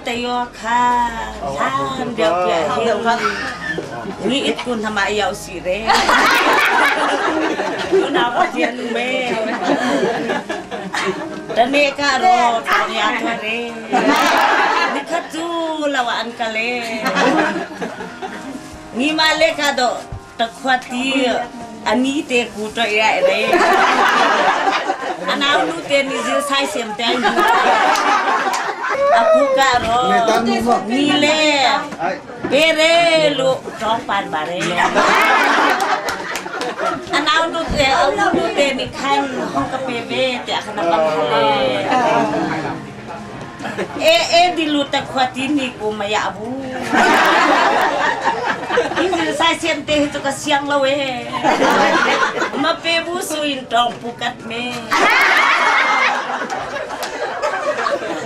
tayo kha hlan deuh piah hin ni it kun hama yau si re. Unau Pathian me. Tane ka ro tang ya to re. Nikhat cu lawa an kale. Ni ma le ka do takhuati ani te ku to ya re. Anau nu te ni zil sai sem te ai Aku ka ro ni le pere lu tong pan bare. Anau nu te au nu te ni khan hong ka pe ve te akhana pan hale. E e dilu ta khuati ni ku maya bu. Ingil sai sian te hi chu ka siang lo e. Ma pe bu su in tong pu kat me.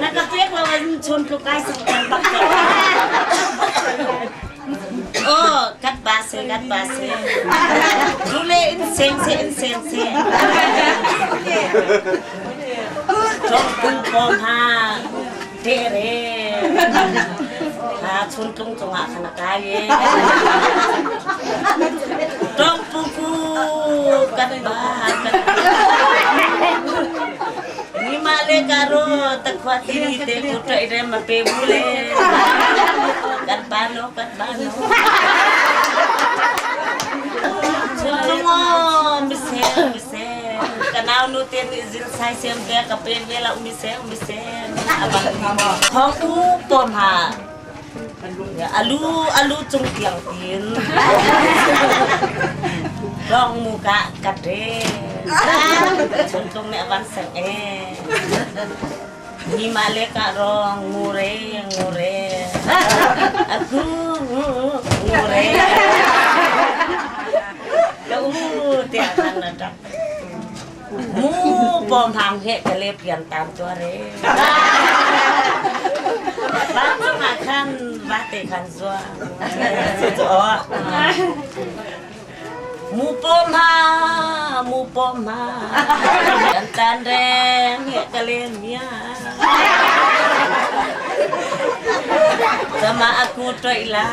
Na ka pek lo in chun tlu kai sang kan bak ko. Oh, kat ba se kat ba se. Lule in seng se in seng se. Cawngtu pawm ha tere ha chuntlung cungah khan a kai e. Tawngpu ku kan ba kan Ni ma le karo takhwa tiri te ku ṭai re ma pe bu le kan ba no kan ba no. Chuntlung o misel misel kanau nu te nih zil sai sem te ka pe ve la umi se umi se abang thong u pom ha alu alu cung tiang tin rong mu ka kat re chung tung ne avan sang e ni ma le ka rong ngu re ngu re aku ngu re ka u te kan na dak Mu pom thang he ka le pian tam tua re. Ba ma khan ba te khan zua. Mu pom ha mu pom ha. Kan tan re he ka le mia. Sama aku toi la.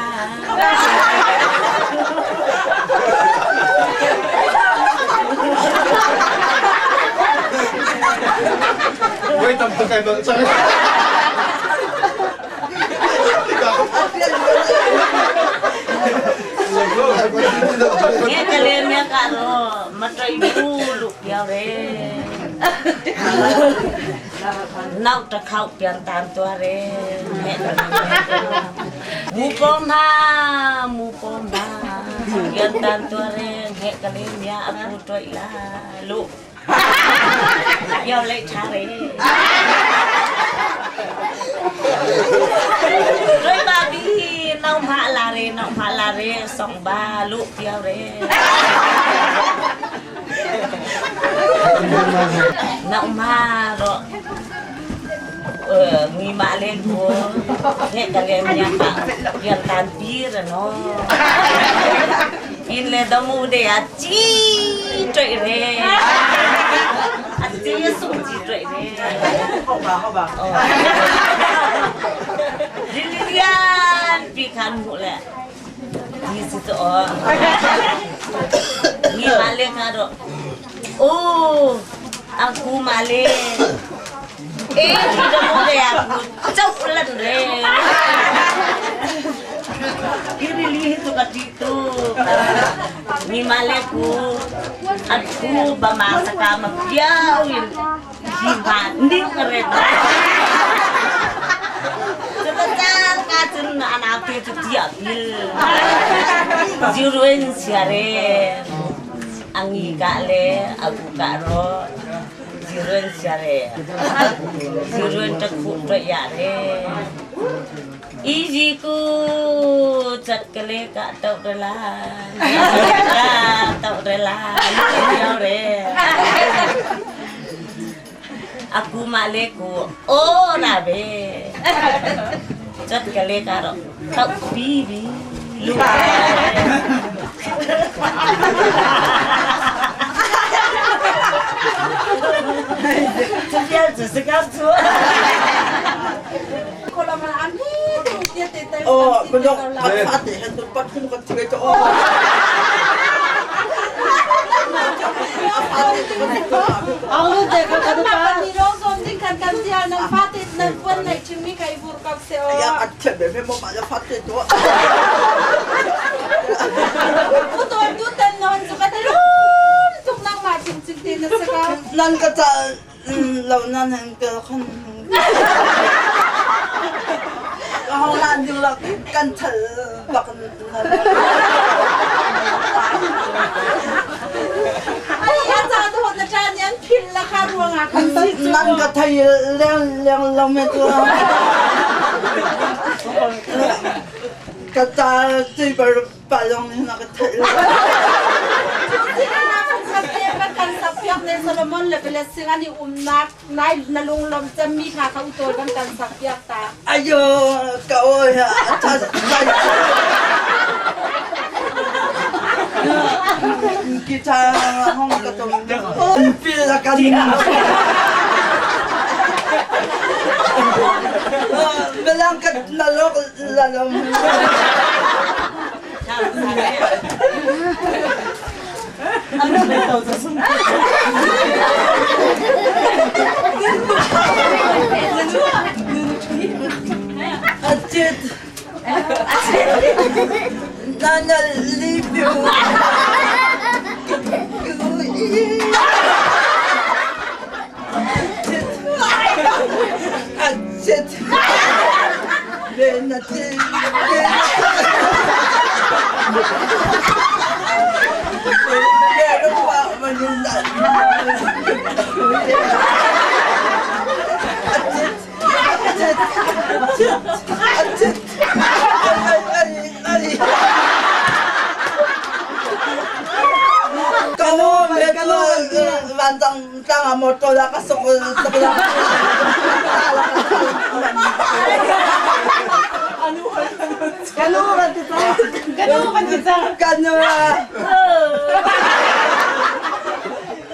Voi tam tuk ai nolh cang. Nghe ka le mia ka ro matoi bu lu piao re. Nau ta khau pian tan tua re. Mu pom ha mu pom ha pian tan tua re nghe ka le mia aku toi la lu. Piao le tha re. Rồi ba bi nau ma la re nau ma la re song ba lu piao re. Nau ma ro ngi ma len ko he ka lem nya ka pian tan pi ra no in le damu de a chi troi re a chi sung chi troi re 好吧好吧 Lilian pi khan mu le Di situ oh. Ngi male nga ro. Oh, aku male. Eh, tidak boleh aku. Cau lan re. Kiri li itu kat situ. Ngi male ku. Aku bamasa ka mapiau in. Di kereta. Cakang ka cun anak te cu tiah bil. Ziruin siare angi ka le agu ka ro ziruin siare ziruin takhu to ya re. Iji ku chat kale ka tau rela ka tau rela re. Aku male ku oh na be. Chat kale ka ro tau bi bi lu. 这边只是刚出。Kan fate hen tun pat khum kan thige cho. Ang te ka ka pa. Ni ro zom ding kan kan tia nan fate nan puan nei chimmi kai vur kap se o. Ya at che be me mo ma ya fate to. U ton tu tan non chu ka rum tuk nang ma chim chim te na saka. Nan ka cha lo nan han ka khan. Hong lan ding la kan thal bak. Ai ya cha tu na cha nian phil la kha ruang ah kan si chu. Nan ka thai leng leng lo me tu. Ka ta ti bar pa long ni na ka thai. Kan sak piak ne Solomon le blessing ani umnak nai na lunglom cemmi hna kha utol kan kan sak piak ta. Ayo ka oi cha kita hong ka tong pil la kan belang ka nalok lalom. Acit. Nana libiu. Acit. Benati. Vancang tlang ah motor la ka sok sok la. Kanu kan ti cang. Kanu kan ti cang. Kanu.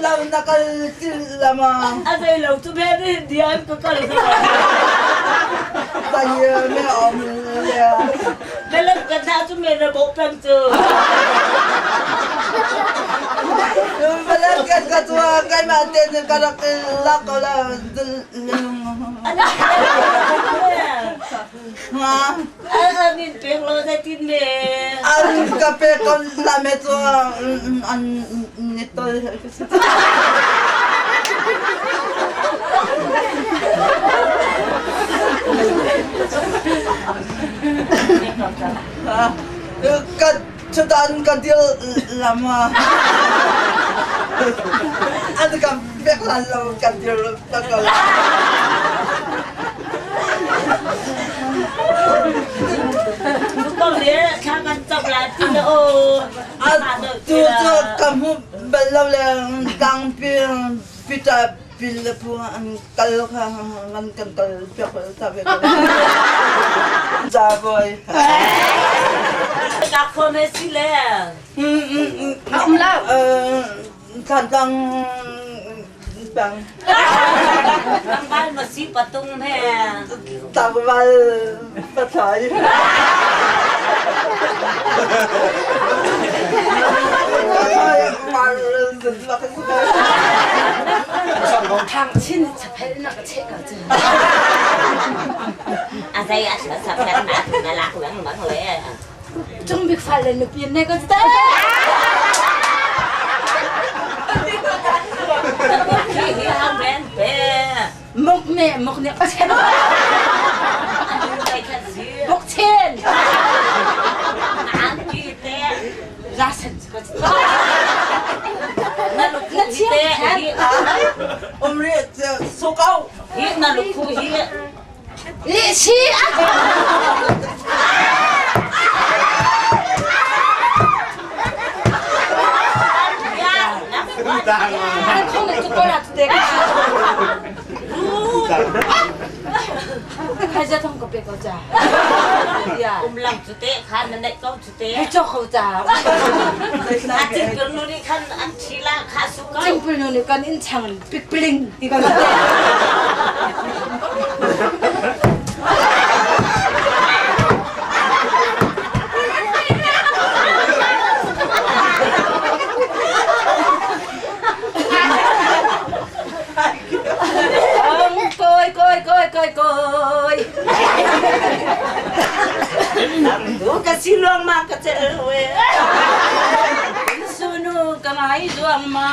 Lau na kal til lama. A zei lo tu be ni dian ka kal. Tai me om le. Me lam ka na tu me na bo peng tu. Balan kan ka tu kai ma te ka rak la ko la. Ha. Anin pek lo na tin me. An ka pe kon la me tu an ni to. Ka chutan ka dil lama. An ka pek lan lo ka dil ta ko. Ko le tha kan chap la ti o. Tu tu ka mu bal lo le tang pi pi ta pi le pu an kal kha an kan kal piak ta ve. Za boy. Ka kho me si le. Um la than tang bang. Tang bal ma si patung me. Tang bal pathai. Thang chin chapel na ka che ka chu. A zei a sa phet na na lak leng mang le. Chung bik fal le nupi ne ka ta. Hi hi hang ben pe. Mok ne mok ne ka che. Ai khat si. Mok chen. An ki te. Ra sen ka. Na lu khu te hi. Om ri so kau. Hi na lu khu hi. Li si a. An khong ne chu ko la te ka. Khai ja thong ko pe ko cha. Ya. Um lang chu te khan na nei ko chu te. Hai cho khâu cha. A ching pil nu ni khan an thi la kha su ko. Ching pil nu ni kan in chang pik piling ti ka. Ka si luang ma ka cel we. Sunu ka ngai duang ma.